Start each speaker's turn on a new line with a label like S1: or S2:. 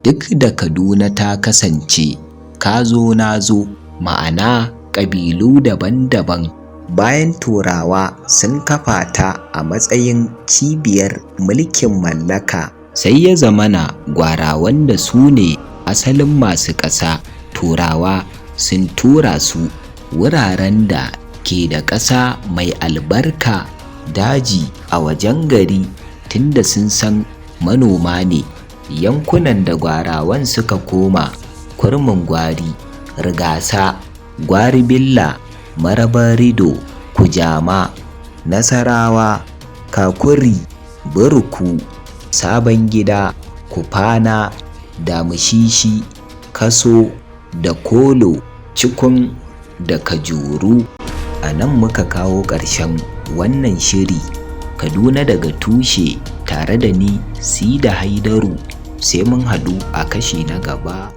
S1: Duk da Kaduna ta kasance ka-zo-na-zo, ma'ana ƙabilu daban-daban, bayan Turawa sun kafa ta a matsayin cibiyar mulkin mallaka, sai ya zamana Gwarawan da su ne asalin masu ƙasa, Turawa sun tura su wuraren da ke da ƙasa mai albarka, daji a wajen gari, tunda sun san manoma ne. Yankunan da Gwarawan suka koma: Kurmin Gwari, Rigasa, Gwari Billa, Marabar Rido, Kujama, Nasarawa, Kakuri, Buruku, Sabon Gida, Kufana, Damushishi, Kaso da Kolo, Cikun da Kajuru. A nan muka kawo ƙarshen wannan shiri Kaduna daga tushe tare da ni Sida Haidaru, sai mun haɗu a kashi na gaba.